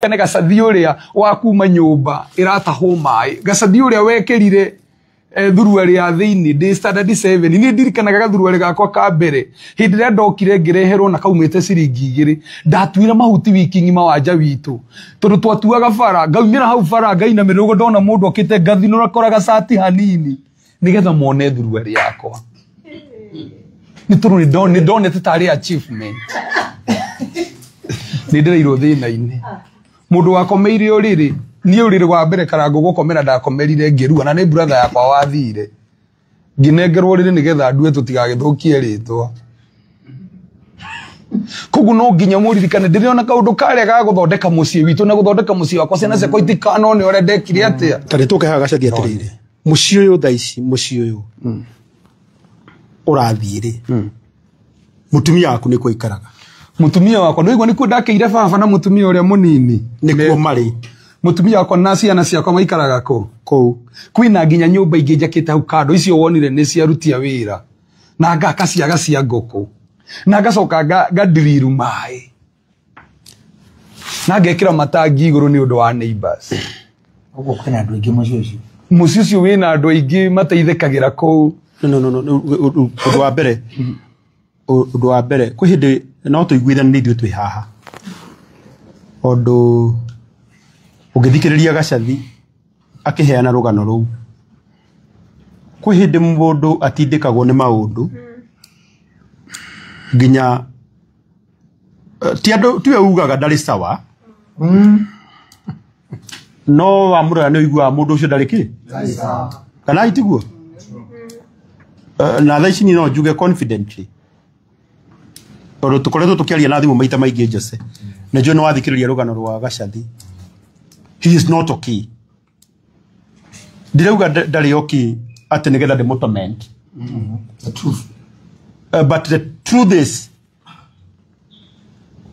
Nĩ gacathi ũrĩa wa kuma nyũmba ĩratahwo maĩ, gacathi ũrĩa wekĩrire thuruarĩ ya thĩinĩ ndĩ standard 7. Niĩ ndirikanaga gathuruarĩ gakwa ka mbere hĩndĩ ĩrĩa ndokire ngĩreherwo na kaumĩte ciringi 2. Ndatuire mahuti wiki ng'ima wanja witũ tondũ twatuaga bara, ngaumĩra hau bara ngainamĩrĩra ũguo, ndona mũndũ okĩte ngathinũra kora gacati hanini nĩgetha mone thuruarĩ yakwa, nĩ tondũ nĩ ndonete tarĩ achievement. Nĩ ndĩreirwo thĩna-inĩ mũndũ wakomeire ũrĩrĩ. Niĩ ũrĩrĩ wa mbere Karangũ gũkomera ndakomerire ngĩrua, na nĩ brother yakwa wathire ngĩnengerwo ũrĩrĩ nĩgetha ndue tũtigagĩthũkie rĩtwa. Koguo no nginya mũririkane ndĩrĩona kaũndũ karĩa ga gũthondeka mũciĩ witũ na gũthondeka mũciĩ wakwa, ciana ciakwa itikanone ũrĩa ndekire atĩa. Tarĩ tũke haha gacathi atĩrĩrĩ, mũciĩ ũyũ thaa ici, mũciĩ ũyũ ũrathiĩ rĩ, mũtumia waku nĩkuo aikaraga? Mũtumia wakwa nĩwaigua nĩkuo ndakĩire baba na mũtumia ũrĩa mũnini. Nĩkuo marĩ? Mũtumia wakwa na ciana ciakwa maikaraga kũ? Kũu. Kwĩna nginya nyũmba ingĩ njakĩte hau kando, icio wonire nĩ ciarutia wĩra, na ngaka ciaga cia ngũkũ, na ngacoka ngadiriru maĩ na ngekĩra matangi igũrũ nĩ ũndũ wa neighbors. Ũguo kwĩna andũ aingĩ mũciĩ ũcio? Mũciĩ ũcio wĩna andũ aingĩ mateithĩkagĩra kũu. No, ũndũ wa mbere kwĩ hĩndĩ no tũiguithanie ithuĩ twĩ haha, ũndũ ũngĩthikĩrĩria gacathi akĩheana rũgano rũu, kwĩ hĩndĩ mũndũ atindĩkagwo nĩ maũndũ nginya ti andũ tiwe ugaga ndarĩ sawa, no wamũrora nĩ ũiguaga mũndũ ũcio ndarĩ kĩ kana itiguo. Na thaa ici niĩ no njuge confidently tondũ tũkoretwo tũkĩaria na thimũ maita maingĩ, Jose, na njũĩ nĩ wathikĩrĩria rũgano rwa gacathi. He is not okay. Ndirauga ndarĩ okay atĩ nĩgetha ndĩmũtorment. The truth. But the truth is,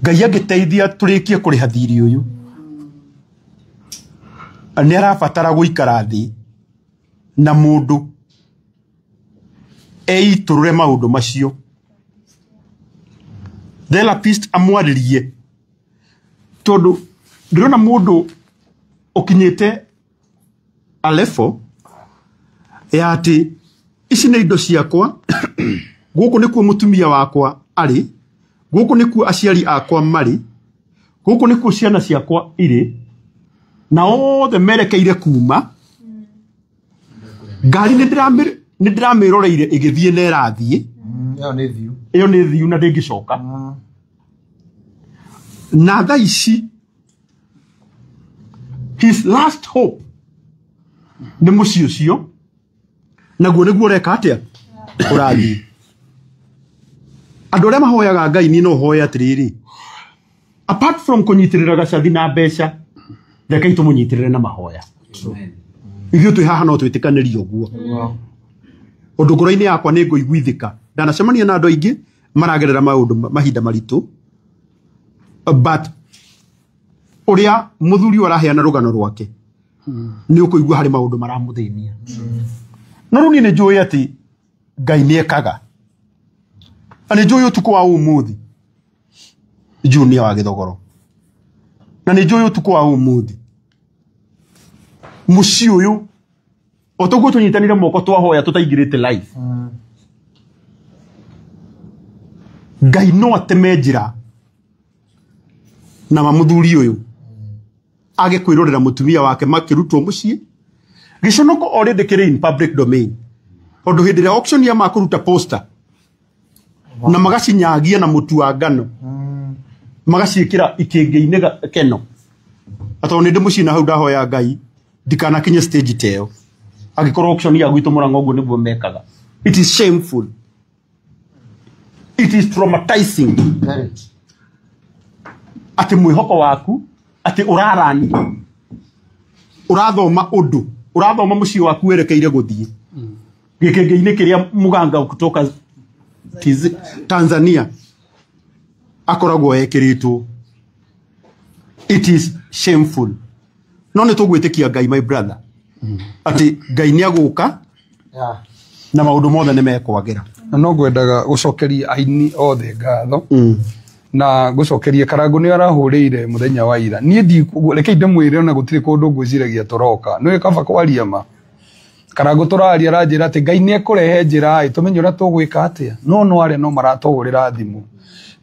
Ngai angĩteithia tũrĩkie kũrĩha thirĩ ũyũ, nĩ arabatara gũikara thĩ na mũndũ eitũrũre maũndũ macio, therapist amwarĩrie, tondũ ndĩrona mũndũ ũkinyĩte a level ya atĩ ici nĩ indo ciakwa, gũkũ nĩkuo mũtumia wakwa arĩ, gũkũ nĩkuo aciari akwa marĩ, gũkũ nĩkuo ciana ciakwa irĩ, na othe merekeire kuma ngari nĩ ndĩramĩroreire ĩgĩthiĩ na ĩrathiĩ. Ĩyo nĩ thiu. Ĩyo nĩ thiu na ndĩngĩcoka. Na thaa ici his last hope nĩ mũciĩ ũcio, naguo nĩguo ũreka atĩa, ũrathiĩ. Andũ arĩa mahoyaga Ngai, niĩ no hoe atĩrĩrĩ, apart from kũnyitĩrĩra gacathi na mbeca, rekei tũmũnyitĩrĩre na mahoya. Ithuĩ twĩ haha no twĩtĩkanĩrie ũguo. Ũndũ ngoro-inĩ yakwa nĩ ngũiguithĩka ndanacemania na andũ aingĩ maragerera maũndũ mahinda maritũ, but ũrĩa mũthuri ũyũ araheana rũgano rwake nĩ ũkũigua harĩ maũndũ maramũthĩnia. No rĩu niĩ nĩ njũĩ atĩ Ngai nĩ ekaga, na nĩ njũĩ ũtukũ wa ũmũthĩ Junior wa Gĩthogoro, na nĩ njũĩ ũtukũ wa ũmũthĩ mũciĩ ũyũ o toguo tũnyitanire moko twahoya tũtaingĩrĩte live, Ngai no ateme njĩra na mamũthuri ũyũ age kwĩrorera mũtumia wake makĩrutwo mũciĩ. Gĩconoko already kĩrĩ in public domain, tondũ hĩndĩ ĩrĩa auction ya makũruta poster na magacinyagia na mũtu wa ngano, magaciĩkĩra ikĩngĩ-inĩ keno, na tondũ nĩ ndĩ mũciĩ na hau ndahoya Ngai ndikanakinye stage ta ĩyo. Angĩkorwo auction ya gwitũ Mũrang'a ũguo nĩguo mekaga, it is shameful, it is traumatizing. Very. Atĩ mwĩhoko waku atĩ ũrarani ũrathoma ũndũ ũrathoma mũciĩ waku werekeire gũthiĩ gĩkĩngĩ-inĩ kĩrĩa mũganga kutoka Tanzania akoragwo ekĩrĩtwo. It is shameful. No nĩ tũgwĩtĩkia Ngai, my brother, atĩ Ngai nĩ agũka na maũndũ mothe nĩ mekwagĩra. Na no ngwendaga gũcokeria aini othe ngatho. Na ngũcokerie Karangũ nĩ arahũrĩire mũthenya wa ira. Niĩ reke ndĩmwĩre ona gũtirĩ kũndũ ngwĩciragia tũroka. Nĩũĩ kaba kwaria ma. Karangũ tũraria aranjĩra atĩ Ngai nĩ ekũrehe njĩra ĩ tũmenye ũrĩa tũgwĩka atĩa. No no arĩa no maratũhũrĩra thimũ.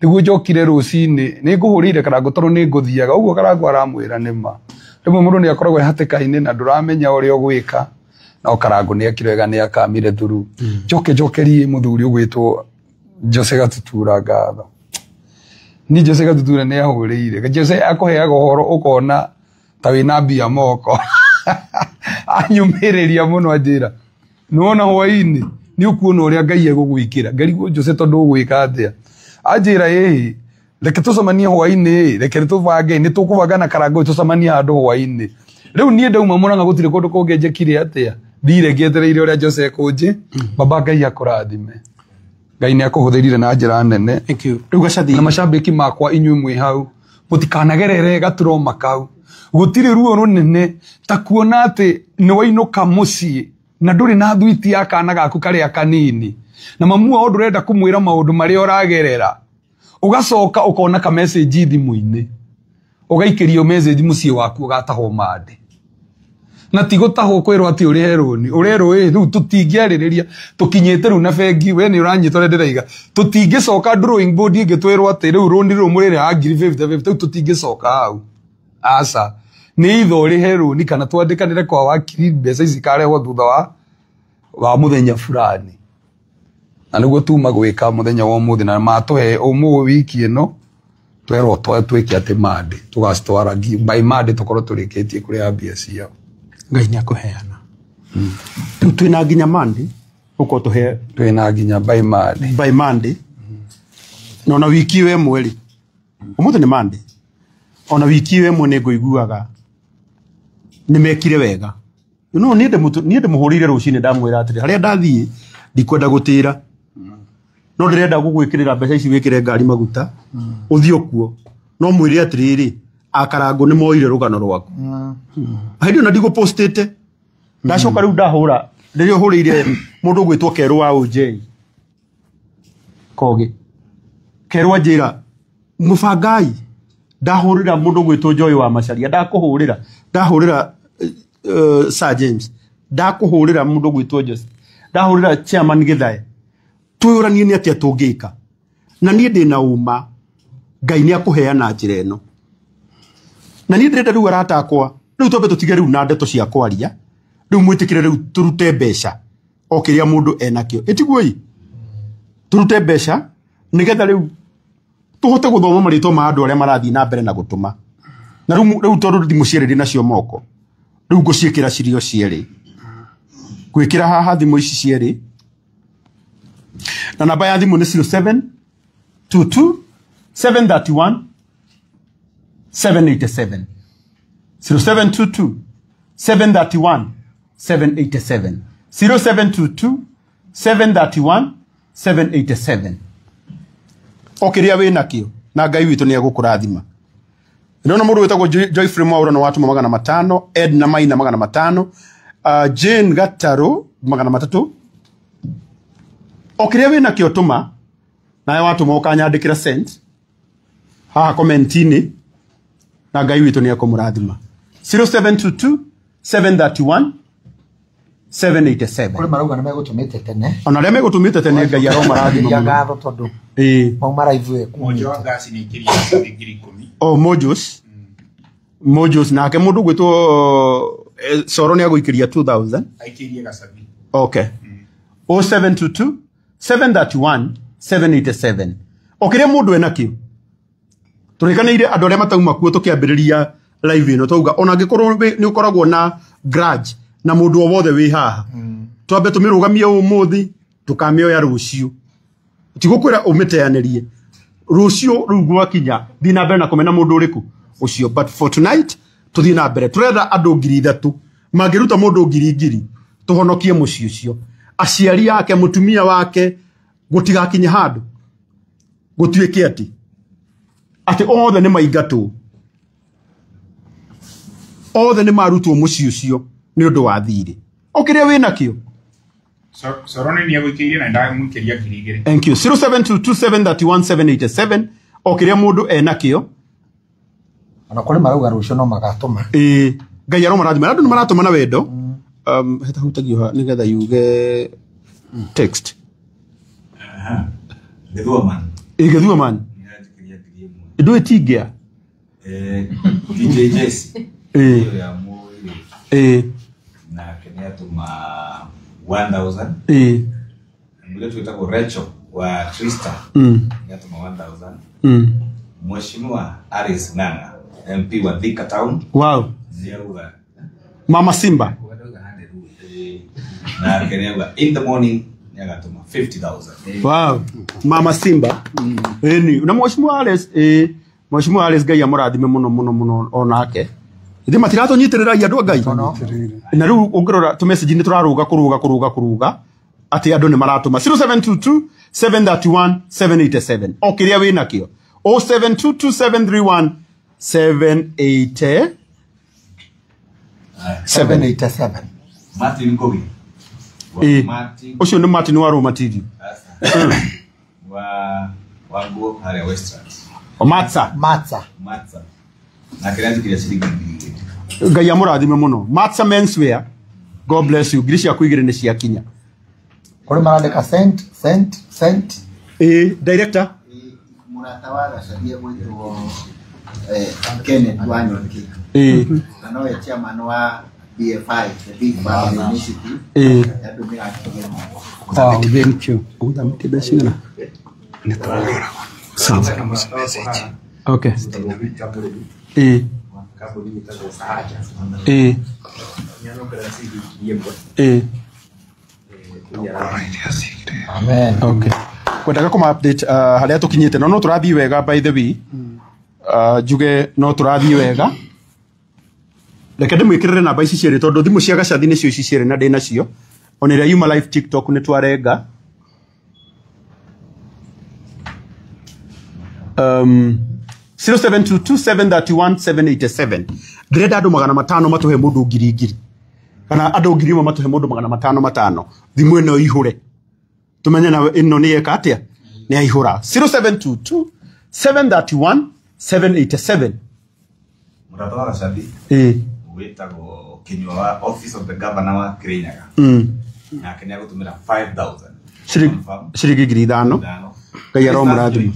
Nĩguo njokire rũcinĩ nĩ ngũhũrĩire Karangũ tondũ nĩ ngũthiaga. Ũguo Karangũ aramwĩra nĩ ma. Rĩmwe mũndũ nĩ akoragwo e hatĩka-inĩ na ndũramenya ũrĩa ũgwĩka. No Karangũ nĩ ekire wega nĩ akamire thuru. Njoke njokerie mũthuri ũgwĩtwo Jose Gatutura ngatho. Ni Jose Gatutura nĩ ahũrĩire. Jose akũheaga ũhoro ũkona ta wĩna mbia moko. Anyumĩrĩria mũno anjĩra nĩwona hwaĩ-inĩ nĩ ũkuona ũrĩa Ngai egũgwĩkĩra. Ngarigwo Jose tondũ ũgwĩka atĩa. Anjĩra ĩĩ reke tũcemanie hwaĩ-inĩ, reke tũbange, nĩ tũkũbanga na Karangũ tũcemanie handũ hwaĩ-inĩ. Rĩu niĩ ndauma Mũrang'a gũtirĩ kũndũ kũngĩ njĩkire atĩa. Thire ngĩetereire ũrĩa Jose ekũnjĩ. Baba Ngai akũrathime. Ngai nĩ akũhũthĩrire na njĩra nene. Thank you. Rĩu Gacathi. Na macambĩki makwa inyuĩ mwĩ hau mũtikanagerere gaturoma kau. Gũtirĩ ruo rũnene ta kuona atĩ nĩ wainũka mũciĩ na ndũrĩ na thwiti ya kana gaku karĩa kanini na mamu wao ndũrenda kũmwĩra maũndũ marĩa ũragerera. Ũgacoka ũkona ka message thimũ-inĩ ũgaikĩrio message mũciĩ waku ũgatahwo mande. Na ti gũtahwo kwĩrwo atĩ ũrĩhe rũni, ũrerwo ĩ rĩu tũtingĩarĩrĩria tũkinyĩte rĩu na bengi we nĩ ũranyita ũrĩa ndĩraiga. Tũtingĩcoka drawing board ĩngĩ twĩrwo atĩ rĩu rũni rũu mũrĩrĩhaga ngiri 50 50 rĩu tũtingĩcoka hau. Aca nĩ itho ũrĩhe rũni kana twandĩkanĩre kwa wakiri mbeca ici ikarehwo thutha wa mũthenya fulani. Na nĩguo tuma gwĩka mũthenya wa ũmũthĩ na matũhe ũmũthĩ wiki ĩno twerwo twĩke atĩ Monday tũgacitwara by Monday tũkorwo tũrĩkĩtie kũrĩha mbia ciao. Ngai nĩ akũheana. Rĩu twĩna nginya Monday ũkorwo tũhe twĩna nginya by Monday. By Monday. Na ona wiki ĩyo ĩmwe rĩ, ũmũthĩ nĩ Monday. Ona wiki ĩyo ĩmwe nĩ ngũiguaga nĩ mekire wega. You know, niĩ ndĩmũhũrĩire rũcinĩ ndamwĩra atĩrĩ, harĩa ndathiĩ ndikwenda gũtĩra. No ndĩrenda gũgwĩkĩrĩra mbeca ici wĩkĩre ngari maguta, ũthiĩ ũkuo. No mwĩre atĩrĩrĩ, Akarangũ nĩ moire rũgano rwaku. Hĩndĩ ĩyo na ndigũpostĩte. Ndacoka rĩu ndahũra, rĩrĩa ũhũrĩire mũndũ ũgwĩtwo Kerũ wa OJ. Kogi. Kerũ anjĩra, mũbangai, ndahũrĩra mũndũ ũgwĩtwo Joy wa Macharia, ndakũhũrĩra, ndahũrĩra Sir James, ndakũhũrĩra mũndũ ũgwĩtwo Jose, ndahũrĩra Chairman Githae. Twĩyũranie nĩ atĩa tũngĩka. Na niĩ ndĩna ũma, Ngai nĩ akũheana njĩra ĩno. Na niĩ ndĩrenda rĩu arata akwa, rĩu twambe tũtige rĩu na ndeto cia kwaria, rĩu mwĩtĩkĩre rĩu tũrute mbeca o kĩrĩa mũndũ enakĩo. Ĩtiguo ĩ? Tũrute mbeca nĩgetha rĩu tũhote gũthoma marĩtwa ma andũ arĩa marathiĩ na mbere na gũtũma. Na rĩu tondũ thimũ cierĩ ndĩ nacio moko, rĩu ngũciĩkĩra cirĩ o cierĩ. Ngwĩkĩra haha thimũ ici cierĩ. Na namba ya thimũ nĩ 0722 731 787. 0722 731 787. 0722 731 787. O kĩrĩa wĩ nakĩo na Ngai witũ nĩ egũkũrathima. Ndĩrona mũndũ wĩtagwo Joyfrey Mwaũra nĩ watũma 500, Edna Maina 500, Jane Gatarũ 300. O kĩrĩa wĩ nakĩo tũma, nawe watũma ũkanyandĩkĩra cent haha comment-inĩ na Ngai witũ nĩ ekũmũrathima. 0722 731 787. Kũrĩ marauga nĩ megũtũmĩte tene. Ona arĩa megũtũmĩte tene Ngai aromarathima mũno. Ngatho tondũ mauma live ĩyo. Mojo wa ngasi nĩ ikĩria 10,000. Oh, Mojos. Mojos nake mũndũ ũgwĩtwo Soro nĩ agũikĩria 2000. Aikĩrie Gacathi. Okay. 0722 731 787. O kĩrĩa mũndũ enakĩo. Tũrĩkanĩire andũ arĩa matauma kuo tũkĩambĩrĩria live ĩno twauga ona angĩkorwo nĩ ũkoragwo na grudge na mũndũ o wothe wĩ haha. Twambe tũmĩrũgamie ũmũthĩ tũkamĩoya rũciũ. Tigũkwĩra ũmĩteanĩrie. Rũciũ rĩu gwakinya thiĩ na mbere na kũmena mũndũ ũrĩkũ ũcio, but for tonight tũthiĩ na mbere. Tũretha andũ 3,000 mangĩruta mũndũ 1,000 tũhonokie mũciĩ ũcio, aciari ake, mũtumia wake, gũtigakinye handũ gũtuĩke atĩ othe nĩ maingatwo, othe nĩ marutwo mũciĩ ũcio nĩ ũndũ wa thirĩ. O kĩrĩa wĩ nakĩo. Soroni nĩ egũikĩirie na ndamũikĩria 2,000. Thank you. 0722 731 787. O kĩrĩa mũndũ enakĩo. Ona kũrĩ marauga rũciũ no magatũma. Ĩĩ, Ngai aromarathima. Andũ nĩ maratũma na wendo. Hetahutagio ha nĩgetha yuge text. Gĩthua man. Ĩĩ, Gĩthua man. Ndũĩ tingĩa. DJ Jesse. Ĩĩ. Ĩĩ. Nake nĩ atũma 1000. Ĩĩ. Mũirĩtu wĩtagwo Rachel wa Trista. Nĩ atũma 1000. Mheshimiwa Alice Ng'ang'a, MP wa Thika Town. Wow. Nĩauga. Mama Simba. Nake nĩauga in the morning nĩagatũma 50,000. Wow. Mama Simba. Ĩni, na Mheshimiwa Alice, ĩĩ, Mheshimiwa Alice Ngai amũrathime mũno mũno mũno onake. Ithe matiratũnyitĩrĩra andũ a Ngai. Na rĩu ũngĩrora tũ message nĩ tũrarũga kũrũga kũrũga kũrũga atĩ andũ nĩ maratũma 0722 731 787. O kĩrĩa wĩ nakĩo. 0722 731 787. 787. Martin Ngugi. Ũcio nĩ Martin wa Roma TV. Wa nguo harĩa Westlands. Matsa. Matsa. Matsa. Na kĩrĩa njikĩria ciringi 2,000. Ngai amũrathime mũno. Matsa menswear. God bless you. Ngiri ciaku igĩrĩ nĩ ciakinya. Kũrĩ marandĩka cent cent cent. Ĩĩ, director. Mũrata wa Gacaria gwĩtwo Kenneth Wanyonki. Ĩĩ. Na nowe chairman wa BFI, the Big Family Initiative. Ĩĩ. Yandũmĩra ngiri ĩmwe. Wow, thank you. Ũgũthamĩtie mbeca cigana? Sawa. Okay. Ĩĩ. Ĩĩ. Ĩĩ. Amen. Okay. Kwendaga kũma update harĩa tũkinyĩte no tũrathiĩ wega by the way. Njuge no tũrathiĩ wega. Reke ndĩmwĩkĩrĩre namba ici cierĩ tondũ thimũ cia Gacathi nĩcio ici cierĩ na ndĩ nacio. Ona ĩrĩa yuma live TikTok nĩ twarenga. 0722 731 787. Ndĩrenda andũ 500 matũhe mũndũ ngiri ngiri. Kana andũ 1,000 matũhe mũndũ 500 500. Thimũ ĩno ihũre. Tumenye na ĩno nĩ yeka atĩa? Nĩ yaihũra. 0722 731 787. Mũrata wa Gacathi. Ĩĩ. Wĩtagwo Kinyua wa Office of the Governor wa Kirinyaga. Nake nĩ agũtũmĩra 5,000. Ciringi 5,000. Ngai aromũrathima.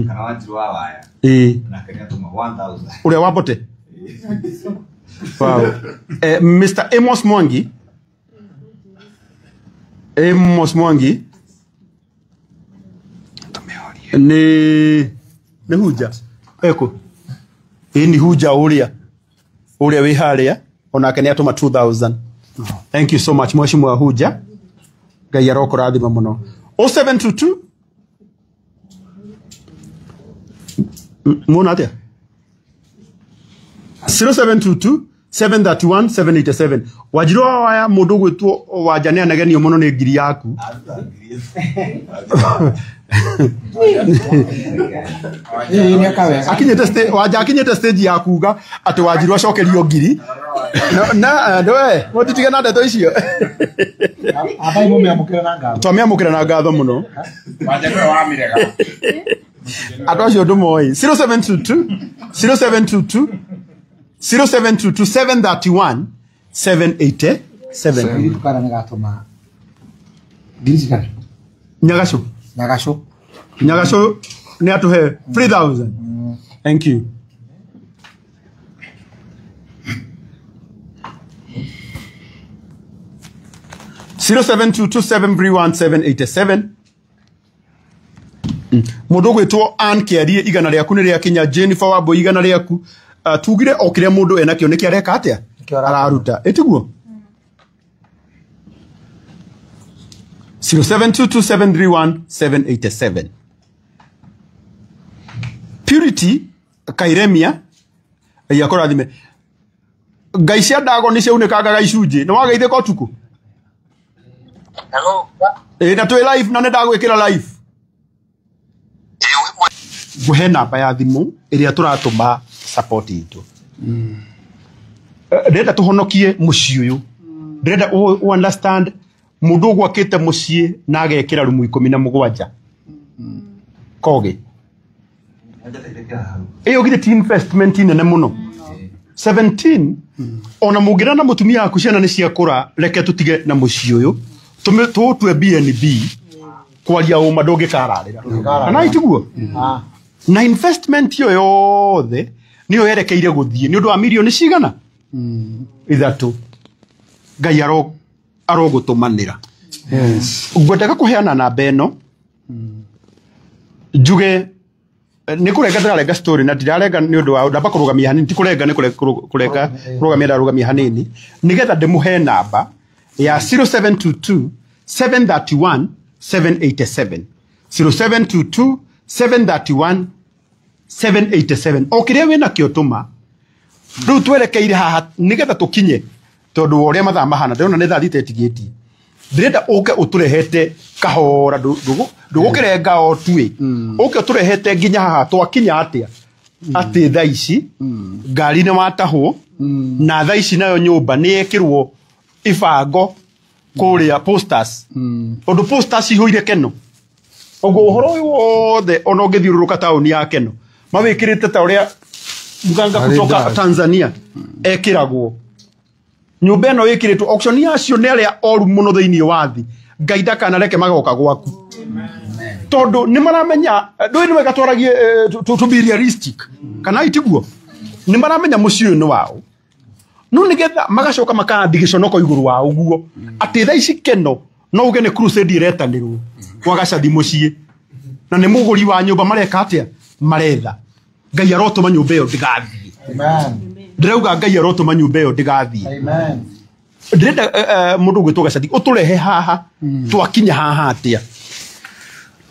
Kana Wanjiru wa Waya. Ĩĩ. Nake nĩ atũma 1,000. Ũrĩa wa Mbote? Wow. Mr. Amos Mwangi. Amos Mwangi. Nĩ Huja. Eko. Ĩĩ ni Huja ũrĩa. Ũrĩa wĩ harĩa onake nĩ atũma 2,000. Thank you so much Mheshimiwa Huja. Ngai arokũrathima mũno. 0722 Muona atĩa? 0722 731 787. Wanjiru wa Waya mũndũ ũgwĩtwo Wanja nĩ anegenio mũno nĩ ngiri yaku. Akinyĩte Wanja akinyĩte stage ya kuga atĩ Wanjiru acokerio ngiri. Na ndwe mũtitige na ndeto icio. Abai mũmĩamũkĩre na ngatho. Twamĩamũkĩra na ngatho mũno. Wanja nĩwe wamĩrega. Andũ acio ndũmoĩ. 0722 0722 0722 731 787. Ngiri tukara nĩ gatũma ngiri cigana? Nyagacũ. Nyagacũ. Nyagacũ nĩ atũhe 3,000. Thank you. Zero 722 731 787. Mũndũ ũgwĩtwo Ann Kĩarie igana rĩaku nĩ rĩakinya. Jennifer Wambui igana rĩaku. Tugire o kĩrĩa mũndũ enakĩo nĩkĩo areka atĩa? Araruta. Ĩtiguo? 0722 731 787. Purity Kairemia yakũrathime. Ngai cia ndago nĩ ciaunĩkangaga icunjĩ. Nĩ wageithĩka ũtukũ? Hello. Ĩĩ, na twĩ live na nĩ ndagwĩkĩra live. Ngũhe namba ya thimũ ĩrĩa tũratũma support itũ. Ndĩrenda tũhonokie mũciĩ ũyũ. Ndĩrenda ũ understand mũndũ ũgwakĩte mũciĩ na agekĩra rumu 17. Koge. Ĩyo githĩ ti investment nene mũno? 17 ona mũngĩra na mũtumia waku ciana nĩ ciakũra, reke tũtige na mũciĩ ũyũ tũũtue BNB, kwaria ũma ndũngĩkararĩra, kana itiguo? Ah. Na investment ĩyo yothe nĩyo yerekeire gũthiĩ nĩ ũndũ wa mirioni cigana? 3. Ngai arogũtũmanĩra. Yes. Ngwendaga kũheana namba ĩno njuge nĩ kũrenga ndĩrarenga story, na ndirarenga nĩ ũndũ wa ndamba kũrũgamia hanini, ti kũrenga, nĩ kũrenga kũrũgamia, ndarũgamia hanini nĩgetha ndĩmũhe namba ya 0722 731 787, 0722 731 787. O kĩrĩa wĩnakĩo tũma. Rĩu twerekeire haha nĩgetha tũkinye, tondũ wa ũrĩa mathaa mahana, ndĩrona nĩ thaa 3 ĩtigĩtie. Ndĩrenda ũke ũtũrehete kahora, ndũgũkĩrenga o tuĩ, ũke ũtũrehete nginya haha twakinya atĩa, atĩ thaa ici ngari nĩ watahwo, na thaa ici nayo nyũmba nĩ yekĩrwo ibango kũrĩa posters, ũndũ posters ihũire Keno ũguo. Ũhoro ũyũ wothe, ona ũngĩthiũrũrũka taũni ya Keno, mawĩkĩrĩte ta ũrĩa mganga Arĩ kutoka ndaci. Tanzania ekĩragwo. Nyũmba ĩno ĩkĩrĩtwo auction acio nĩ arĩa oru mũno thĩinĩ wa thĩ. Ngai ndakanareke magoka gwaku, tondũ nĩ maramenya ndũĩ nĩ wega twaragie, to be realistic, kana itiguo? Nĩ maramenya mũciĩ ũyũ nĩ wao, no nĩgetha magacoka makaandi gĩconoko igũrũ wa ũguo, atĩ thaa ici Keno no uge nĩ crusade ĩretanĩrwo kwa Gacathi mũciĩ, na nĩ mũgũri wa nyũmba mareka atĩa? Maretha. Ngai arotũma nyũmba ĩyo ndĩgathiĩ. Amen. Ndĩrauga Ngai arotũma nyũmba ĩyo ndĩgathiĩ. Amen. Ndĩrenda mũndũ ũgwĩtwo Gacathi ũtũrehe haha, twakinya haha atĩa?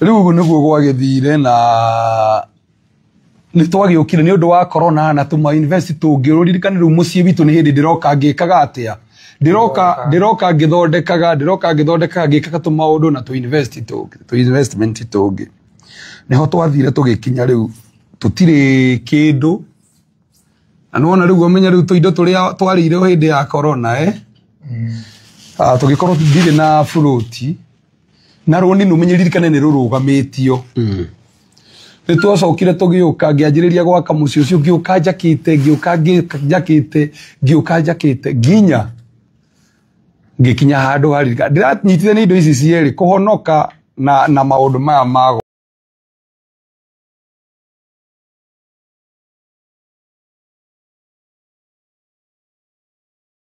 Rĩu ũguo nĩguo gwagĩthire, na nĩ twagĩũkire nĩ ũndũ wa corona na tũma invest tũngĩ. Ũririkane rĩu mũciĩ witũ nĩ hĩndĩ ndĩroka ngĩkaga atĩa, ndĩroka ngĩthondekaga, ndĩroka ngĩthondekaga, ngĩkaga tũmaũndũ na tũ invest tũngĩ, tũ investment tũngĩ. Nĩho twathire tũgĩkinya rĩu tũtirĩ kĩndũ, na nĩwona rĩu ũmenye rĩu tũindo tũrĩa twarĩire hĩndĩ ya corona, eh? Ah, tũgĩkorwo ndirĩ na burũti na rũni, nĩ ririkane nĩ rũrũgamĩtio. Nĩ twacokire tũgĩũka, ngĩanjĩrĩria gwaka mũciĩ ũcio, ngĩũka njakĩte, ngĩũka njakĩte, ngĩũka njakĩte nginya ngĩkinya handũ haririka ndĩranyitithania indo ici cierĩ, kũhonoka na maũndũ maya ma